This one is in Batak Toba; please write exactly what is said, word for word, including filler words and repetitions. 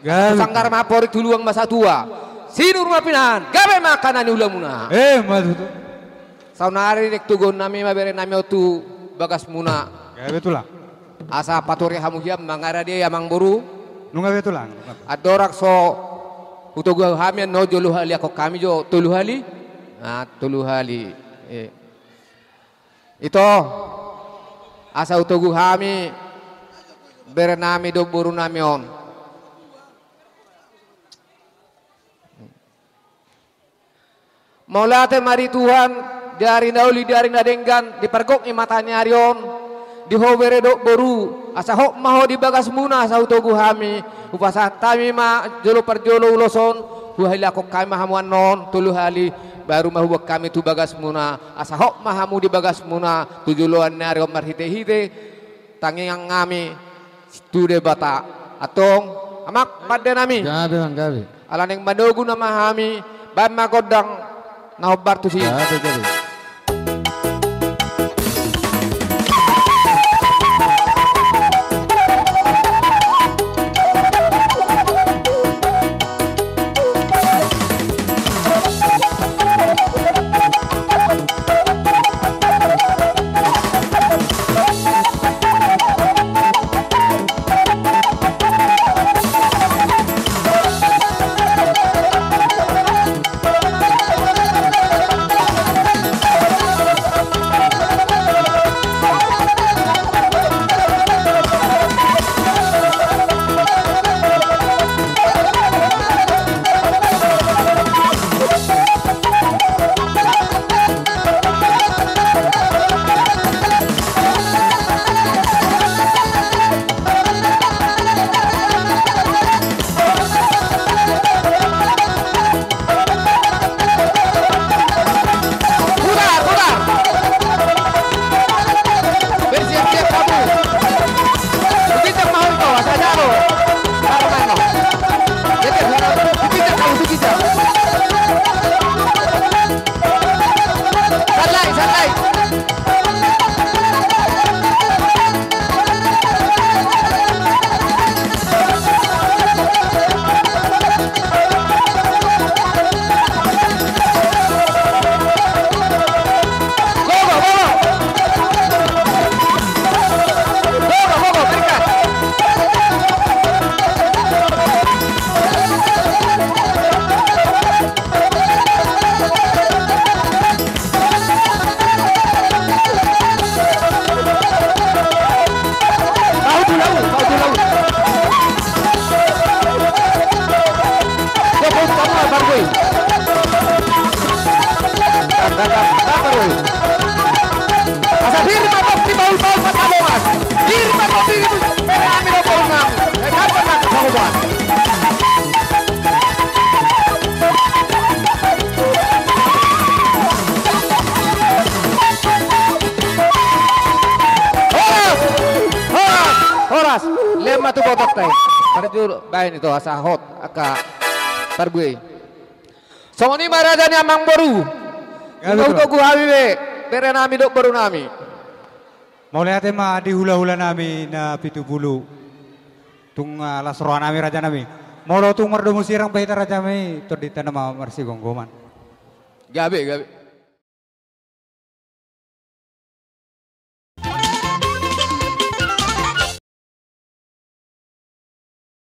Gabe. Sanggar ma amporik, tuluan ma satua. Sinur ma pinahan, gabe ma angka na niulamuna. Eh, ma tutu. Saonari denggan tugon nami ma bere nami on tu bagasmuna. Gabe tulang. Asa pature hamu hian mangarade amang boru. Nunga be tulang. Andorang so hutogu hami annon jolo haliangkon hami jo tolu hali. Ah, tolu hali. Eh. Ito, asa hutogu hami bere nami dohot boru nami on. Mauliate ma di Tuhan, di ari na uli, di ari na denggan, di pargok ni mataniari on, di ho bere dohot boru, asa hot ma ho di bagasmuna, asa hutogu hami, hupasahat hami ma jolo parjolo ulos on, huhaliangkon hami ma hamu annon, tolu hali, baru ma huboan hami tu bagasmuna, asa hot ma hamu di bagasmuna, tu joloan ni ari on marhitehite tangiang nami tu Debata. Antong, amang pande nami. Gabe, amang, gabe. Ala naeng manogu nama hami, baen ma gondang na hombar tusi. Gabe, gabe. Putar, putar. Bersiap-siap kamu. Dipinjam mau itu, asa jalo. Baru main, no. Jadi, dipinjam kamu, dipinjam. Santai, santai. Asa pir ma boti bahul-bahul, patabongan. Pir ma boti, pir ma boti. Horas! Horas! Horas! Lehen ma tu bototta i. Parjolo, baen ito, asa hot angka parbue i. Songon i ma raja ni amang boru. Gabe, bro. Hutogu hami be, bere nami dohot boru nami. Mauliate ma di hula-hula nami na pitu pulu. Tung, ah, las roha nami, raja nami. Molo tung mardomu sirang pe hita, raja nami, tondinta nama marsigomgoman. Gabe, gabe.